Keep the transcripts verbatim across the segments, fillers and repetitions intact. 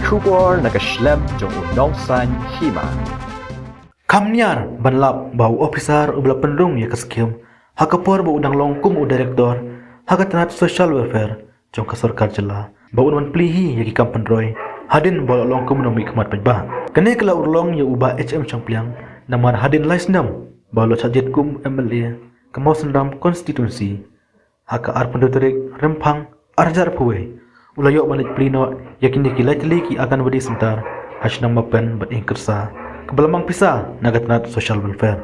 Khubor na ka shlem jong u nongsan hima. Kam niar ban lap ba u ophisar uba la pynrung ïa ka skim ha ka por ba u dang long kum u director ha ka tnat social welfare jong ka sorkar jylla, ba un wan plie hi ïa ki kam pynroi hadien ba u la long kum u nongmihkhmat paidbah. Kane ka la urlong ïa u Bah H M Shangpliang namar hadien lai snem ba u la shah jied kum M L A ka Mawsynram constituency, ha ka arphew tarik Rymphang arhajar arphew wei, u la ïoh ban leit plie noh ïa kine ki lai tylli ki Anganwadi Center ha shnong Mawpen bad Iingkyrsa, kaba la mang pisa na ka tnat social welfare.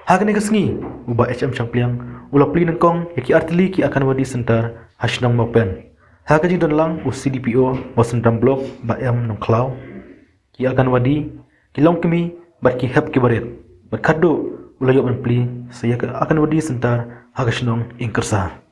Ha kane ka sngi, u Bah H M Shangpliang u la plie nyngkong ïa ki artylli ki Anganwadi Center ha shnong Mawpen, ha ka jingdon lang u C D P O Mawsynram Block, Bah M Nongkhlaw, ki Anganwadi, ki longkmie bad ki hep ki barit, bad khadduh u la ïoh ban plie sa ïa ka Anganwadi Center ha ka shnong Iingkyrsa.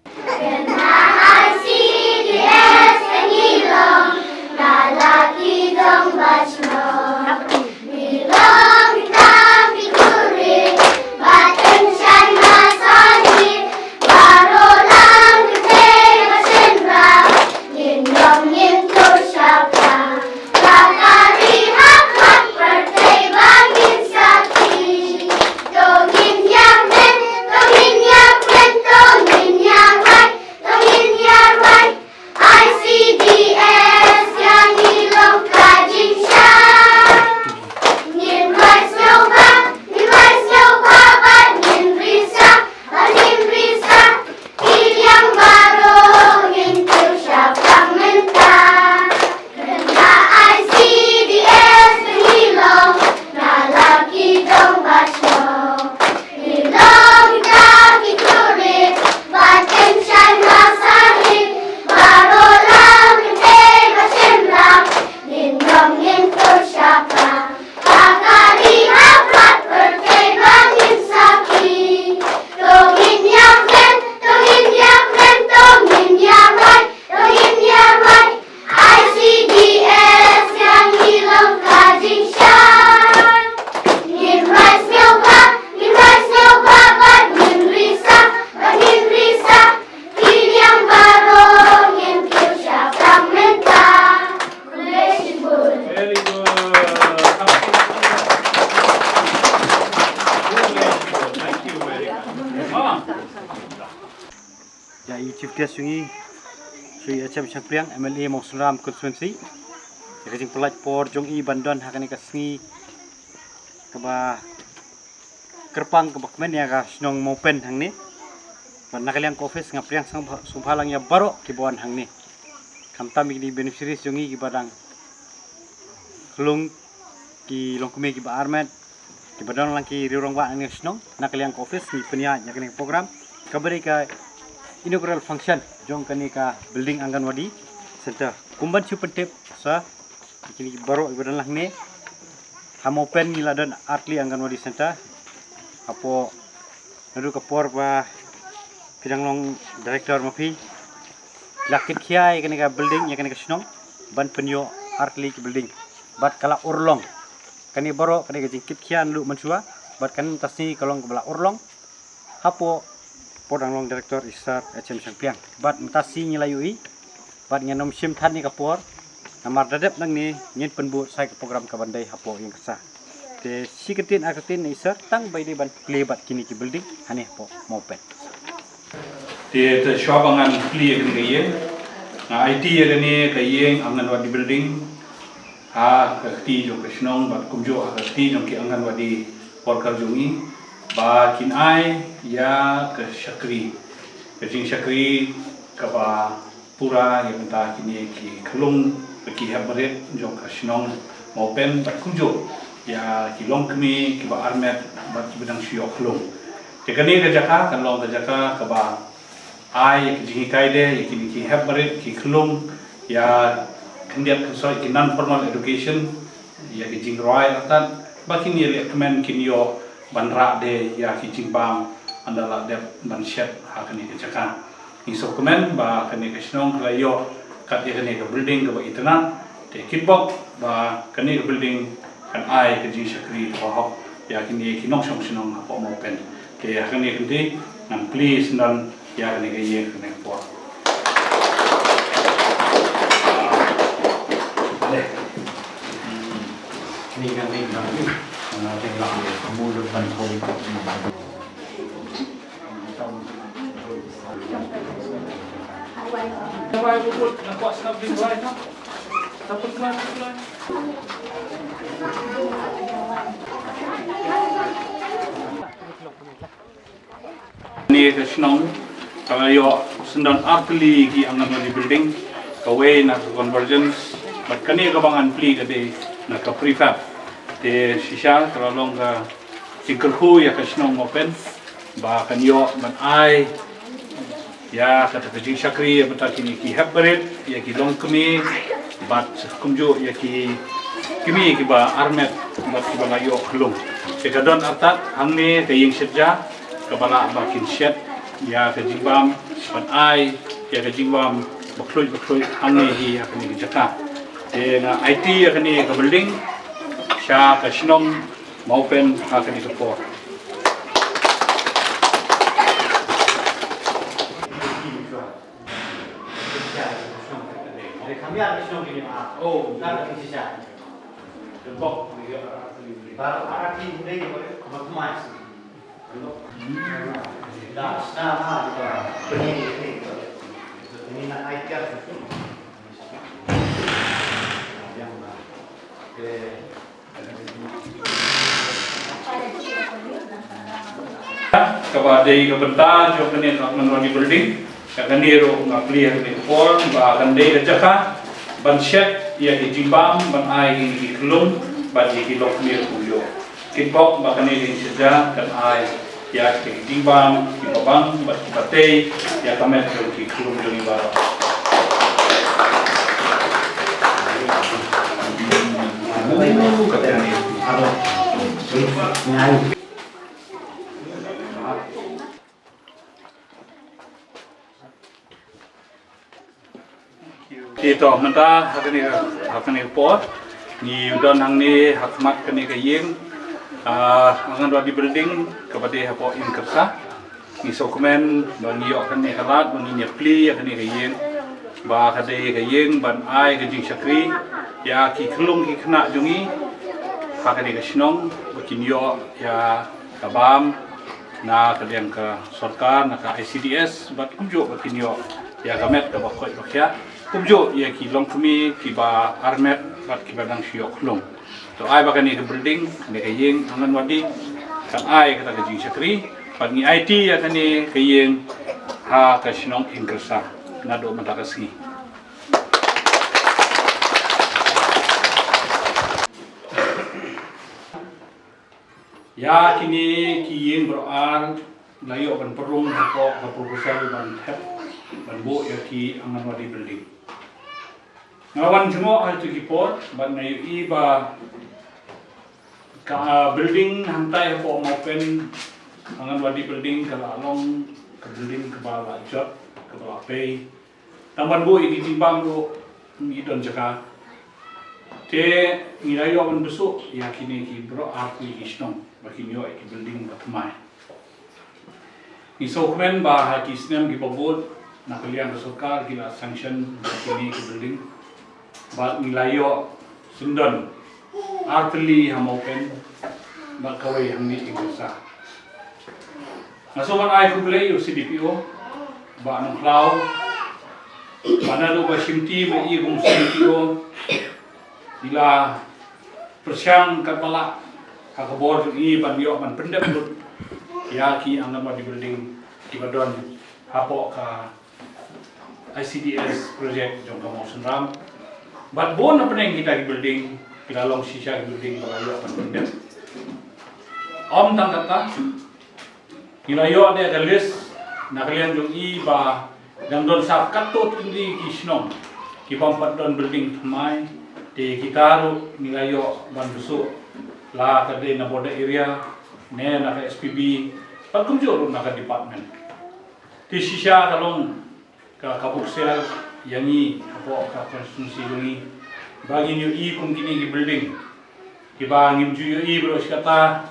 Very good. Thank you very much. Ïa i Chief Guest jong ngi, Shri H M Shangpliang, M L A Mawsynram Constituency. Ïa ka jingpynlait por jong i ban don ha kane ka sngi kaba kyrpang kaba kmen ïa ka shnong Mawpen hangne. Bad na ka liang ka office nga pdiang sngewbha, sngewbha lang ïa baroh kiba wan hangne. Khamtam ïa kine beneficiaries jong ngi kiba dang khlung, ki longkmie kiba armet, kiba don lang ki riew rangbah na ka shnong, na ka liang ka office ngi pynïaid ïa kane ka program kaba dei ka inaugural function jong kane ka building Anganwadi Center. Kum ban shu pyntip sa, kine baroh kiba don lang hangne, ha Mawpen ngi la don artylli Anganwadi Center. Hapoh naduh ka por ba phi dang long director ma phi, la kitkhia ïa kane ka building, ïa kane ka shnong, ban pynïoh artylli ki building. Bad ka la urlong. Kane baroh kane ka jingkitkhia naduh mynshuwa, bad kane mynta sngi ka long kaba la urlong. Hapoh por dang long director i Sir H M Shangpliang. Bad mynta sngi ngi la ïohi, bad ngin ym shim than ïa ka por, namar da dep nangne ngin pynbud sa ïa ka program kaban dei hapoh Iingkyrsa. Te shi kyntien ar kyntien na i Sir, tang ba i dei ban plie bad kine ki building hangne hapoh Mawpen. Te, te shuwa ba ngan plie ïa kane ka ïing, nga aiti ïa kane ka ïing Anganwadi building ha ka kti jong ka shnong bad kumjuh ha ka kti jong ki Anganwadi worker jong ngi, ba kin ai ïa ka shakri, ka jingshakri kaba pura ïa bynta kine ki khyllung bad ki hep barit jong ka shnong Mawpen bad kumjuh ïa ki longkmie kiba armet bad kiba dang shu ïoh khyllung. Te kane ka jaka kan long ka jaka kaba ai ïa ki jinghikai de ïa kine ki hep barit, ki khyllung, ïa khyndiat khynsoit, ki non formal education, ïa ki jingrwai artat, ba kin ïaleh kmen, kin ïoh ban rah de ïa ki jingbam ynda la dep ban shet ha kane ka jaka. Ngi sngewkmen ba kane ka shnong ka la ïoh kat ïa kane ka building kaba itynnad. Te kitbok ba kane ka building kan ai ka jingshakri kaba hok ïa kine ki nongshong shnong hapoh Mawpen. Te ha kane ka kynti ngan plie syndon ïa kane ka ïing ha kane ka por. Kane Kane ka shnong ka la ïoh syndon artylli ki Anganwadi building, kawei na ka Convergence, bad kane kaba ngan plie ka dei na ka Prefab. Te shisha ka la long ka jingkyrkhu ïa ka shnong Mawpen ba kan ïoh ban ai ïa kata ka jingshakri ïa bynta kine ki hep barit, ïa ki longkmie, bad kumjuh ïa ki kmie kiba armet bad kiba la ïoh khlung. Te ka don artat hangne ka ïing shet ja kaba lah ba kin shet ïa ka jingbam, ban ai ïa ka jingbam ba khluit ba khluit hangne hi ha kane ka jaka. Te nga aiti ïa kane ka building sha ka shnong Mawpen ha kane ka por. Kaba dei ka bynta jong kane ka Anganwadi building, ka kane ruh nga plie ha kane ka por ba kan dei ka jaka ban shet ïa ki jingbam, ban ai ïa ki khlung bad ïa ki longkmie kumjuh. Kin bok ba kane ka ïing shet ja kan ai ïa ki jingbam kiba bang bad kiba tei ïa ka met jong ki khlung jong ngi baroh. Te to, mynta ha kane ka, ha kane ka por ngi don hangne ha khmat kane ka ïing, ah, Anganwadi building kaba dei hapoh Ïing Kyrsa. Ngi sngewkmen ba ngi ïoh kane ka lad ba ngin ïa plie ïa kane ka ïing, ba ka dei ka ïing ban ai ka jingshakri ïa ki khlung ki khynnah jong ngi ha kane ka shnong, ba kin ïoh ïa ka bam na ka liang ka sorkar, na ka I C D S, bad kumjuh ba kin ïoh ïa ka met kaba koit ba khiah, kumjuh ïa ki longkmie kiba armet bad kiba dang shu ïoh khlung. To ai ba kane ka building, kane ka ïing Anganwadi kan ai kata ka jingshakri, bad ngi aiti ïa kane ka ïing ha ka shnong Ïing Kyrsa naduh mynta ka sngi. Ïa kine ki ïing baroh ar la ïoh ban pynrung hapoh ka proposal ban thep, ban buh ïa ki Anganwadi building. Nga wan jngoh ha kito ki por bad nga ïohi ba ka, ah, building hangtai hapoh Mawpen, Anganwadi building, ka la long ka building kaba la jot, kaba la pei. Tang ban buh ïa ki jingbam ruh ym don jaka. Te ngi la ïoh ban bsuh ïa kine ki baroh ar tylli ki shnong ba kin ïoh ïa ki building ba thymmai. Ngi sngewkmen ba ha ki snem kiba bud na ka liang ka sorkar ki la sanction ïa kine ki building. Bad ngi la ïoh syndon ar tylli ha Mawpen bad kawei hangne Ïing Kyrsa. Nga sngewbha ban ai khublei ïa u C D P O Bah Nongkhlaw, ba naduh ba shimti ma i kum C D P O, i la pyrshang katba lah ha ka bor jong i ban ïoh ban pyndep lut ïa ki Anganwadi building kiba don hapoh ka I C D S project jong ka Mawsynram. Bad bun na pdeng kita ki building, ki la long shisha ki building ba la ïoh ban pyndep. Ym tang kata, ngi la ïoh da ka list na ka liang jong i ba dang don sa katto tylli ki shnong ki bym pat don building thymmai, te kita ruh ngi la ïoh ban bsuh, la ka dei na border area ne na ka S P B, bad kumjuh ruh na ka department. Te shisha ka long ka, ka buk siar ïa ngi hapoh ka constituency jong ngi ba ngin ïohi kum kine ki building kiba ngim ju ïohi baroh shi katta.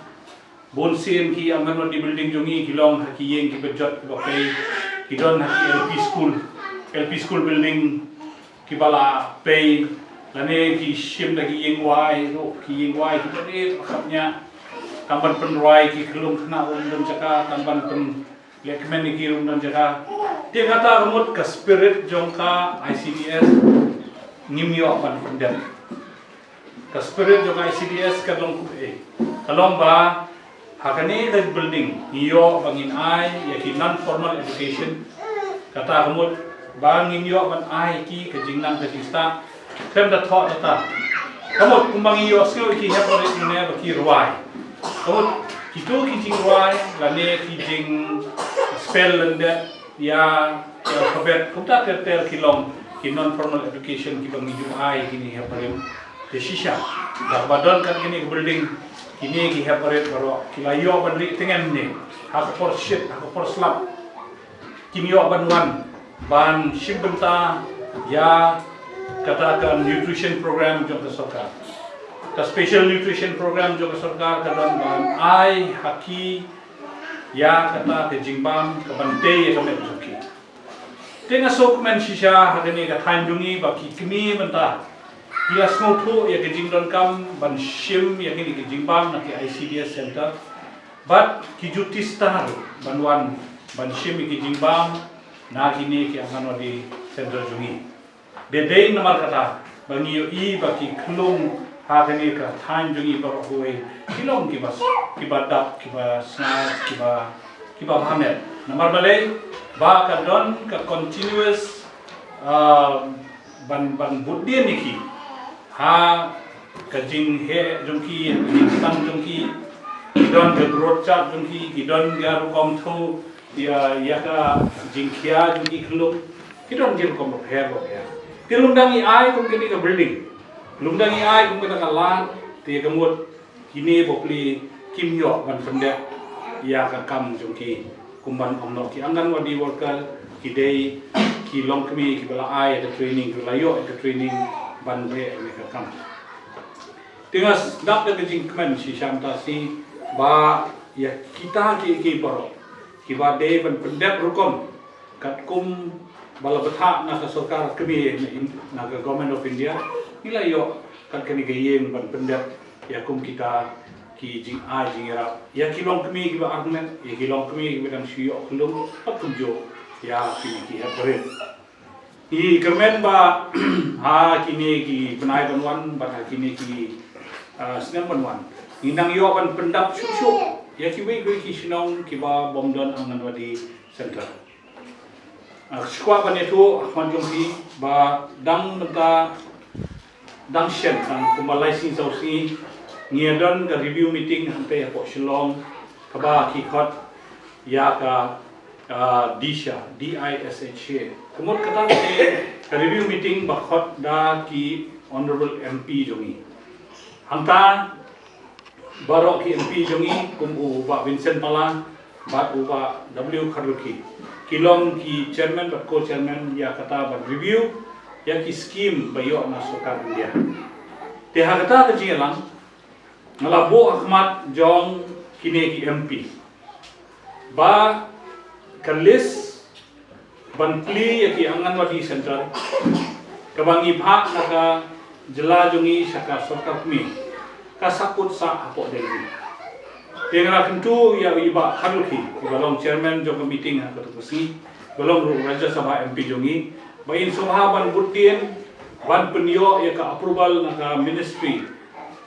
Bun sien ki Anganwadi building jong ngi ki long ha ki ïing kiba jot kiba pei, ki don ha ki L P school, L P school building kiba la pei, lane ki shim da ki ïing wai ruh, ki ïing wai kiba rit ba khapngiah. Tang ban pynrwai ki khyllung khynnah ruh ym don jaka, tang ban pynlehkmen ïa ki ruh ym don jaka. Te kata ka mut ka spirit jong ka I C D S ngim ïoh ban pyndep. Ka spirit jong ka I C D S ka long kumne. Ka long ba ha kane ka building ngi ïoh ba ngin ai ïa ki non formal education. Kata ka mut ba ngin ïoh ban ai ki ka jingnang ka jingstad. Khlem da thoh da ta. Ka mut kumba ngi ïohsngew ïa ki hep barit ne ba ki rwai. Ka mut kito ki jingrwai lane ki jingspell lyndet ïa, ïa alphabet, kumta ter ter ki long ki non formal education kiba ngi ju ai kine hep barit. Te shisha da ba don kat kine ki building, kine ki hep barit baroh ki la ïoh ban ri tyngen ne ha ka por shit, ha ka por slap. Kin ïoh ban wan ban shim bynta ïa kata ka nutrition program jong ka sorkar. Ka special nutrition program jong ka sorkar ka don ban ai ha ki ïa kata ka jingbam ka ban tei ïa ka met jong ki. Te nga sngewkmen shisha ha kane ka thaiñ jong ngi ba ki kmie mynta ki la sngewthuh ïa ka jingdonkam ban shim ïa kine ki jingbam na ki I C D S center. Bad ki ju tista ruh ban wan ban shim ïa ki jingbam na kine ki Anganwadi center jong ngi. Dei dei namar kata ba ngi ïohi ba ki khyllung ha kane ka thaiñ jong ngi baroh kawei ki long kiba s-, kiba dap, kiba sngaid, kiba, kiba bha met. Namar balei? Ba ka don ka continuous, ah, ban, ban bud dien ïa ki ha ka jingheh jong ki, ka jingstad jong ki, ki don ka growth chart jong ki, ki don ka rukom thew ïa, ïa ka jingkhia jong ki khyllung, ki don ki rukom bapher bapher. Te lymda ngi ai kum kane ka building, lymda ngi ai kum kata ka lad, te ka mut kine bapli kim ïoh ban pyndep ïa ka kam jong ki. Kumban ong noh ki Anganwadi worker, ki dei ki longkmie kiba la ai ïa ka training, kiba la ïoh ïa ka training ban leh ïa ka kam. Te nga sdang da ka jingkmen shisha mynta shi ba ïa kita ki, ki baroh kiba dei ban pyndep rukom katkum ba la bthah na ka sorkar kmie na In-, na ka Government of India, ngi la ïoh kat kane ka ïing ban pyndep ïa kum kita ki jingai jingïarap ïa ki longkmie kiba armet, ïa ki longkmie kiba dang shu ïoh khyllung, bad kumjuh ïa kine ki hep barit. Ngi kyrmen ba ha kine ki bnai ban wan bad ha kine ki, ah, snem ban wan, ngin nang ïoh ban pyndap shuh shuh ïa kiwei kiwei ki shnong kiba bym don Anganwadi center. Ah, shuwa ban ïathuh ha khmat jong phi ba dang mynta dang shen, dang kumba lai sngi saw sngi ngi ïa don ka review meeting hangtei hapoh Shillong, kaba ki khot ïa ka, ah, DISHA, D I S H A. Ka mut kata ka dei ka review meeting ba khot da ki honorable M P jong ngi. Hangta baroh ki M P jong ngi kum u Bah Vincent Pala bad u Bah W Kharlukhi, ki long ki chairman bad co-chairman ïa kata ban review ïa ki scheme ba ïoh na sorkar India. Te ha kata ka jingïalang nga la buh ha khmat jong kine ki M P ba ka list ban plie ïa ki Anganwadi center kaba ngi phah na ka jylla jong ngi sha ka sorkar kmie ka sahkut sah hapoh Delhi. Te nga la kyntu ïa i Bah Kharlukhi, iba long chairman jong ka meeting ha kato ka sngi, iba long ruh Rajya Sabha M P jong ngi, ba in sngewbha ban bud dien ban pynïoh ïa ka approval na ka Ministry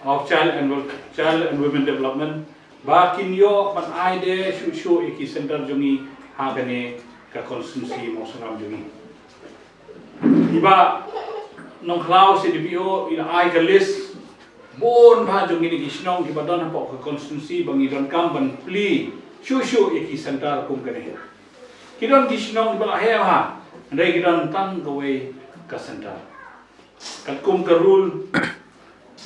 of Child and Wel-, Child and Women Development, ba kin ïoh ban ai de shuh shuh ïa ki center jong ngi ha kane ka constituency Mawsynram jong ngi. I Bah Nongkhlaw C D P O i la ai ka list bun bha jong kine ki shnong kiba don hapoh ka constituency ba ngi donkam ban plie shuh shuh ïa ki center kum kane. Ki don ki shnong kiba la heh bha, hynrei ki don tang kawei ka center. Katkum ka rule,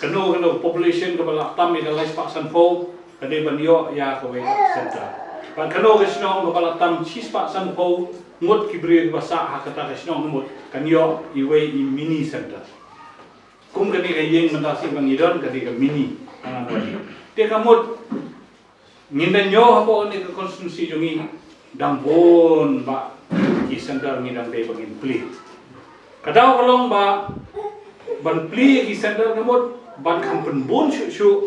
kano kano ka population kaba la tam ïa ka lai spah sanphew ka dei ban ïoh ïa kawei ka center. Bad kano ka shnong kaba la tam shi spah sanphew ngut ki briew kiba sah ha kata ka shnong, ka mut kan ïoh iwei i mini center. Kum kane ka ïing mynta shi ba ngi don ka dei ka mini Anganwadi. Te ka mut ngin da ñiew hapoh ne ka constituency jong ngi dang bun bah ki center ngi dang dei ba ngin plie. Ka daw ka long ba ban plie ki center ka mut ban kham pynbun shuh shuh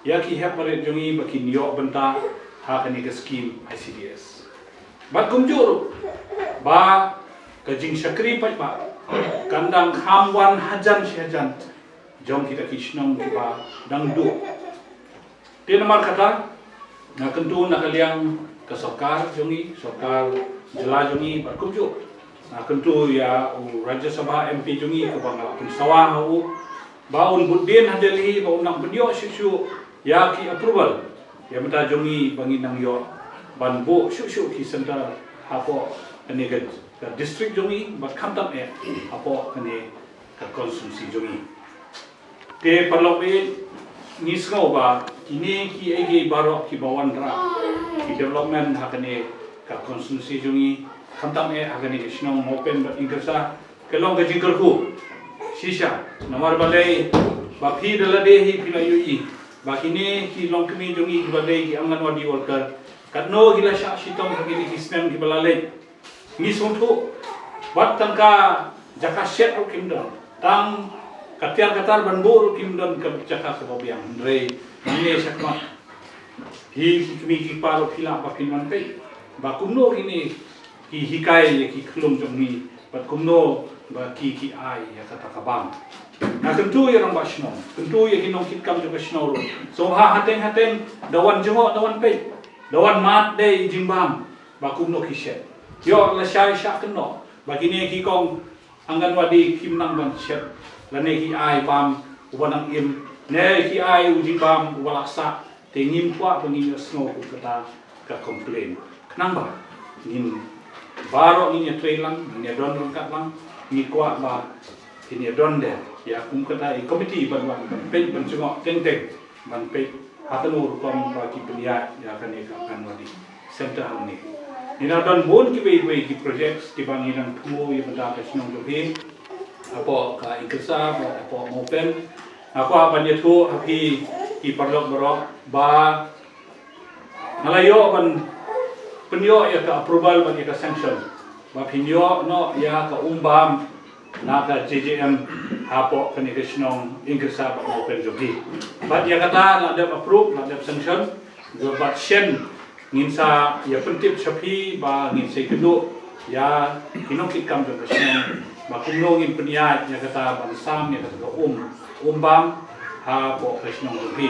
ïa ki hep barit jong ngi ba kin ïoh bynta ha kane ka skim I C D S. Bad kumjuh ruh ba ka jingshakri paidbah kan dang kham wan hajan shi hajan jong kita ki shnong kiba dang duh. Te namar kata, nga kyntu na ka liang ka sorkar jong ngi, sorkar jylla jong ngi, bad kumjuh nga kyntu ïa u Rajya Sabha M P jong ngi, kaba nga la pynsawa ha u, ba un bud dien ha Delhi, ba un nang pynïoh shuh shuh ïa ki approval ïa mynta jong ngi, ba ngin nang ïoh ban buh shuh shuh ki center hapoh kane ka, ka district jong ngi, bad khamtam eh hapoh kane ka constituency jong ngi. Te paralok, ngi sngew ba kine kiei kiei baroh kiba wanrah ki development ha kane ka constituency jong ngi, khamtam eh ha kane ka shnong Mawpen bad Ingkyrsa, ka long ka jingkyrkhu shisha. Namar balei, ba phi da lade hi phi la ïohi ba kine ki longkmie jong ngi kiba dei ki Anganwadi worker, katno ki la shah shitom ha kine ki snem kiba la leit. Ngi sngewthuh, wat tang ka jaka shet ruh kim don, tang ka tiar ka tar ban buh ruh kim don ka jaka kaba biang. Hynrei nangne shakhmat, hi ki kmie ki kpa ruh phi lah ba phin wan peit ba kumno kine ki hikai ïa ki khyllung jong ngi, bad kumno ba ki, ki ai ïa kata ka bam. Nga kyntu ïa rangbah shnong, kyntu ïa ki nongkitkam jong ka shnong ruh, sngewbha hateng hateng da wan jngoh, da wan peit, da wan mad de i jingbam ba kumno ki shet. Ïoh lashai shah kynnoh ba kine ki kong Anganwadi kim nang ban shet lane ki ai bam uba nang im, ne ki ai u jingbam uba la sah. Te ngim kwah ba ngin ïohsngew kum kata ka complain. Khnang ba ngin baroh ngin ïatrei lang, ngin ïadon ryngkat lang, ngi kwah ba kin ïadon de ïa kum kata i committee ban wan ban peit ban jngoh teng teng, ban peit ha kano rukom ba ki pynïaid ïa kane ka Anganwadi center hangne. Ngi nang don bun kiwei kiwei ki projects kiba ngi nang thmu ïa bynta ka shnong jong phi hapoh ka Ingkyrsa bad hapoh Mawpen. Nga kwah ban ïathuh ha phi ki paralok baroh ba nga la ïoh ban pynïoh ïa ka approval bad ïa ka sanction ba phin ïoh noh ïa ka um bam na ka J J M hapoh kane ka shnong Ingkyrsa bad Mawpen jong phi. Bad ïa kata la dep approve, la dep sanction. Bad shen ngin sa ïa pyntip sha phi ba ngin sa ïakynduh ïa ki nongkitkam jong ka shnong ba kumno ngin pynïaid ïa kata ban sam ïa kata ka um, um bam hapoh ka shnong jong phi.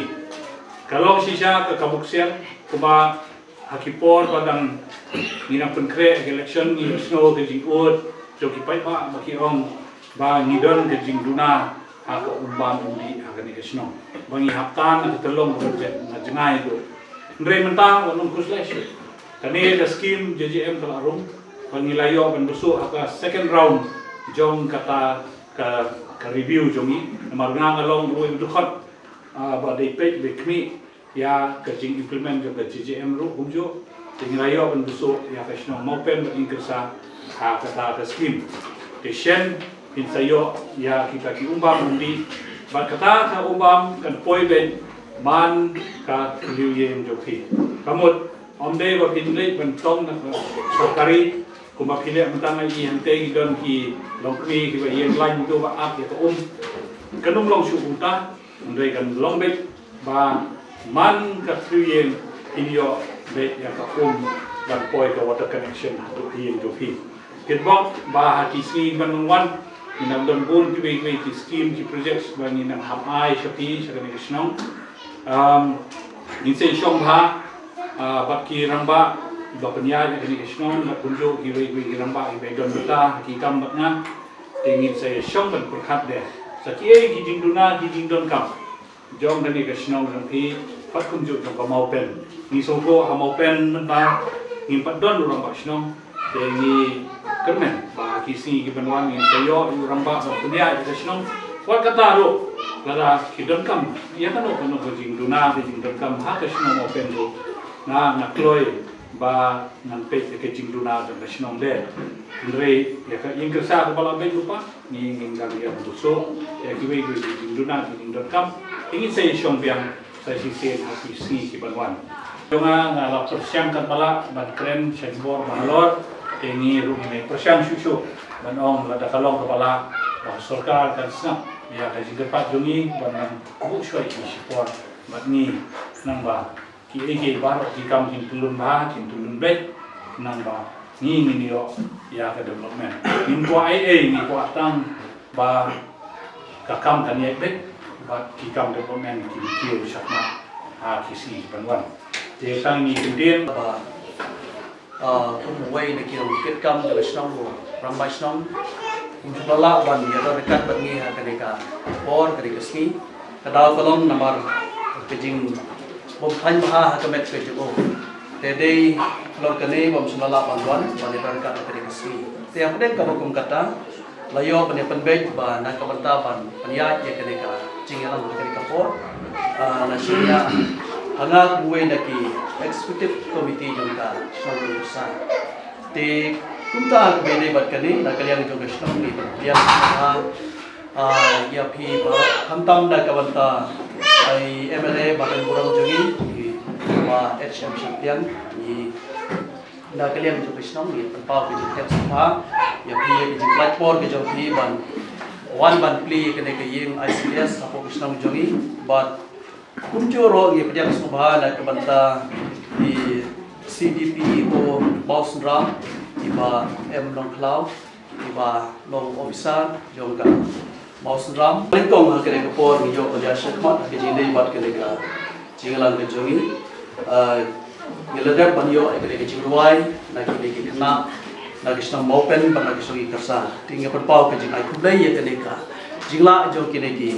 Ka long shisha ka, ka buksiang, kumba ha ki por ba dang ngi nang pynkhreh ka election, ngi sngew ka jingud jong ki paidbah ba ki ong ba ngi don ka jingduna ha ka um bam um dih ha kane ka shnong, ba ngi hap tan ha ka tyllong ba na jngai ruh. Hynrei mynta wat nym khuslai shuh, kane ka skim J J M ka la rung, ba ngi la ïoh ban bsuh ha ka second round jong kata ka, ka review jong ngi. Namar nga nga long uwei u dkhot, ah, ba dei peit, ba khmih ïa ka jing implement jong ka J J M ruh kumjuh. Te ngi la ïoh ban bsuh ïa ka shnong Mawpen bad Ingkyrsa ha kata ka skim. Te shen phin sa ïoh ïa kita ki um bam um dih, bad kata ka um bam kan poi beit man ka thliew ïing jong phi. Ka mut ym dei ba phin leit ban tong na ka sorkari, kumba phi leh mynta nga i hangtei ki don ki longkmie kiba ïeng lain tu ba ap ïa ka um. Kan ym long shuh kumta. Hynrei kan long beit ba man ka thliew ïing phin ïoh beit ïa ka um ban poi ka water connection haduh ha ïing jong phi. Kitbok ba ha ki sngi ban wan wan ngin nang don bun kiwei kiwei ki skim, ki projects ba ngin nang hap ai sha phi, sha kane ka shnong. Um, ngin sa ïashong bha, ah, bad ki rangbah ba pynïaid ïa kane ka shnong, bad kumjuh kiwei kiwei ki rangbah kiba don bynta ha ki kam bad nga. Te ngin sa ïashong ban pyrkhat de sa kiei ki jingduna, ki jingdonkam jong kane ka shnong jong phi, bad kumjuh jong ka Mawpen. Ngi sngewthuh ha Mawpen mynta ngim pat don u rangbah shnong. Te ngi kyrmen ba ki sngi ki ban wan ngin sa ïoh u rangbah ban pynïaid ïa ka shnong. Wat kata ruh, lada ki donkam ïa kano kano ka jingduna, ka jingdonkam ha ka shnong Mawpen ruh, nga, nga kloi ba ngan peit ïa ka jingduna jong ka shnong de. Hynrei ïa ka Ingkyrsa kaba la beit lypa, ngi, ngin dang ïa bsuh ïa kiwei kiwei ki jingduna, ki jingdonkam. Te ngin sa ïashong biang sa shisien ha ki sngi ki ban wan. Jong nga, nga la pyrshang katba lah ban kren sha ki bor ba halor. Te ngi ruh ngin ïa pyrshang shuh shuh ban ong lada ka long kaba lah ba ka sorkar kan sngap ïa ka jingkyrpad jong ngi ban nang buh shuwa ki shipor Bad ngi nang ba ki ei ki baroh ki kam kin pyllun bha, kin pyllun beit, nang ba ngi ngin ïoh ïa ka development. Ngim kwah ei ei, ngi kwah tang ba ka kam kan ïaid beit bad ki kam development kin kiew shakhmat ha ki sngi ki ban wan. Te tang ngi kin dien ba Ah, kum uwei na ki nongkit kam jong ka shnong, u rangbah shnong, um shym la lah ban ïadon ryngkat bad ngi ha kane ka por, kane ka sngi. Ka daw ka long namar ka jingbym khlaiñ bha ha ka met ka jong u. Te dei halor kane ba um shym la lah ban wan ban ïadon ryngkat ha kane ka sngi. Te hapdeng kaba kum kata, la ïoh ban ïa pynbeit ba na ka bynta ban pynïaid ïa kane ka jingïalang ha kane ka por, ah, la shim ïa nga kum uwei na ki executive committee jong ka shnong Umsning. Te kumta kaba ïadei bad kane, na ka liang jong ka shnong ngi pynbiang ha, ah, ïa phi ba khamtam na ka bynta i M L A ba kan burom jong ngi, i Bah H M Syiemlieh, i na ka liang jong ka shnong ngi pynpaw ka jingtip sngewbha ïa phi, ïa ka jingpynlait por ka jong phi ban wan ban plie ïa kane ka ïing I C D S hapoh ka shnong jong ngi. Bad kumjuh ruh ngi pdiang sngewbha na ka bynta i C D P E O Mawsynram, i Bah M Nongkhlaw, i ba long officer jong ka Mawsynram. Nyngkong ha kane ka por ngi ïoh ban ïa shakmat ha ka jingdei bad kane ka jingïalang ka jong ngi. Ah, ngi la dep ban ïoh ïa kane ka jingrwai na kine ki khynnah na ka shnong Mawpen bad na ka shnong Iakyrsa. Te ngi pynpaw ka jingai khublei ïa kane ka jinglah jong kine ki,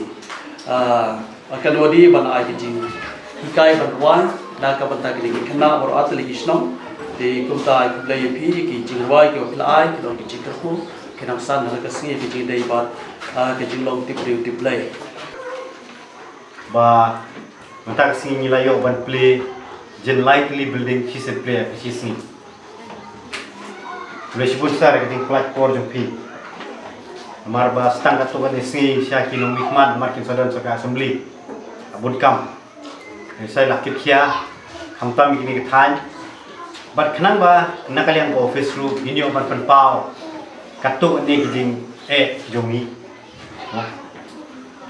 ah, Anganwadi ban ai ka jinghikai ban rwai na ka bynta kine ki khynnah baroh ar tylli ki shnong. Te kumta ai khublei ïa phi, ki jingrwai kiba phi la ai ki long ki jingkyrkhu, ki nang san ha la ka sngi ki jingdei bad, ah, ki jinglong tip briew tip Blei. Ba mynta ka sngi ngi la ïoh ban plie jin lai tylli building, shi sien plie ha shi sngi. Khublei shibun sir ïa ka jingpynlait por jong phi. Namar ba sa tang katto katne sngi sha ki nongmihkhmat namar kim sa don sha ka assembly. Ka bun kam. Ngi sa la kit khia khamtam ïa kine ki thaiñ. Bad khnang ba na ka liang ka office ruh ngin ïoh ban pynpaw katto katne ki jingeh jong ngi.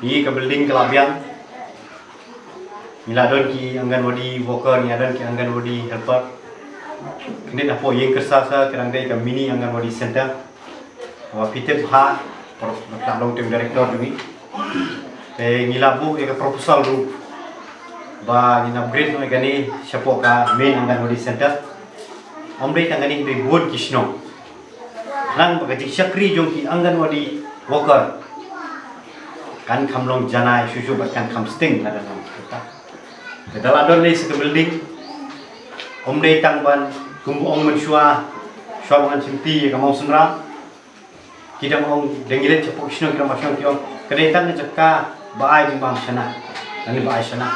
Ïa ka building ka la biang. Ngi la don ki Anganwadi worker, ngi la don ki Anganwadi helper. Kine hapoh Iakyrsa sa ki dang dei ka mini Anganwadi center. Wa phi tip ha, por-, ba ka long te u director jong ngi. Te ngi la buh ïa ka proposal ruh ba ngin upgrade noh ïa kane shapoh ka main Anganwadi center. Ym dei tang kane, dei bun ki shnong. Khnang ba ka jingshakri jong ki Anganwadi worker kan kham long janai shuh shuh bad kan kham sting lada long kata. Te da la don lei sa ka building, ym dei tang ban, kumba ong mynshuwa, shuwa ba ngan shimti ïa ka Mawsynram. Ki dang ong, dang ïaleit shapoh ki shnong, ki dang ba shnong ki ong, ka dei tang ka jaka ba ai jingbam shana, nangne ba ai shana.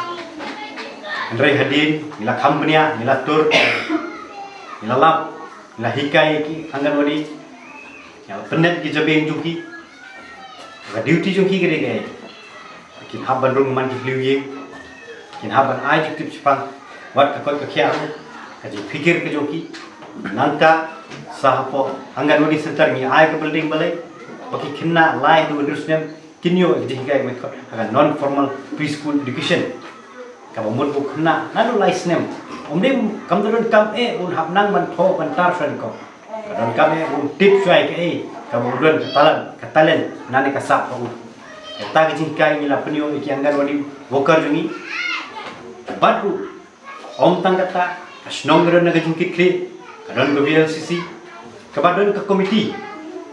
Hynrei hadien ngi la kham bniah, ngi la tur, ngi la lap, ngi la hikai ïa ki Anganwadi, ngi la pyndet ki jabieng jong ki. Ka duty jong ki ka dei kaei? Kin hap ban rung man ki khliew ïing, kin hap ban ai jingtip shaphang wat ka koit ka khiah ruh, ka jingpikir ka jong ki. Nangta sa hapoh Anganwadi center ngi ai ka building balei ba ki khynnah lai haduh hynriew snem kin ïoh ka jinghikai ba ngi khot ha ka non formal preschool education. Kaba mut u khynnah naduh lai snem, ym dei, kam da don kam eh un hap nang ban thoh ban tar shuwa kawei. Ka don kam eh un tip shuwa ïa kaei kaba u don ka talent, ka talent nangne ka sap ha u. Kata ka jinghikai ngi la pynïoh ïa ki Anganwadi worker jong ngi. Bad ruh ym tang kata, ka shnong ka don na ka jingkitkhlieh, ka don ka V L C C, kaba don ka committee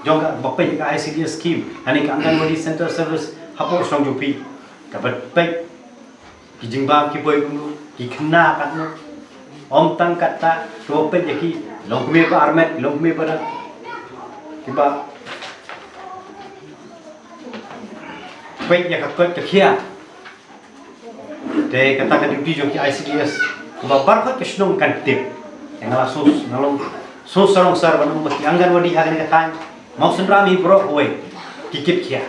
jong kaba peit ïa ka I C D S scheme, lane ka Anganwadi Center Service hapoh shnong jong phi, kaba peit ki jingbam ki boi kumno, ki khynnah katno. Ym tang kata, to peit ïa ki, long kmie ba armet, long kmie ba dang, kiba peit ïa ka koit ka khiah. Te kata ka duty jong ki I C D S, kaba baroh ka shnong kan tip. Ïa nga la shu, nga long shu sarong sar ban ong ba ki Anganwadi ha kane ka thaiñ Mawsynram hi baroh kawei ki kit khiah.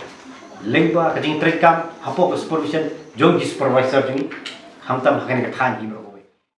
Lyngba ka jingtrei kam hapoh ka supervision jong ki supervisor jong ngi, khamtam ha kane ka thaiñ hi bro.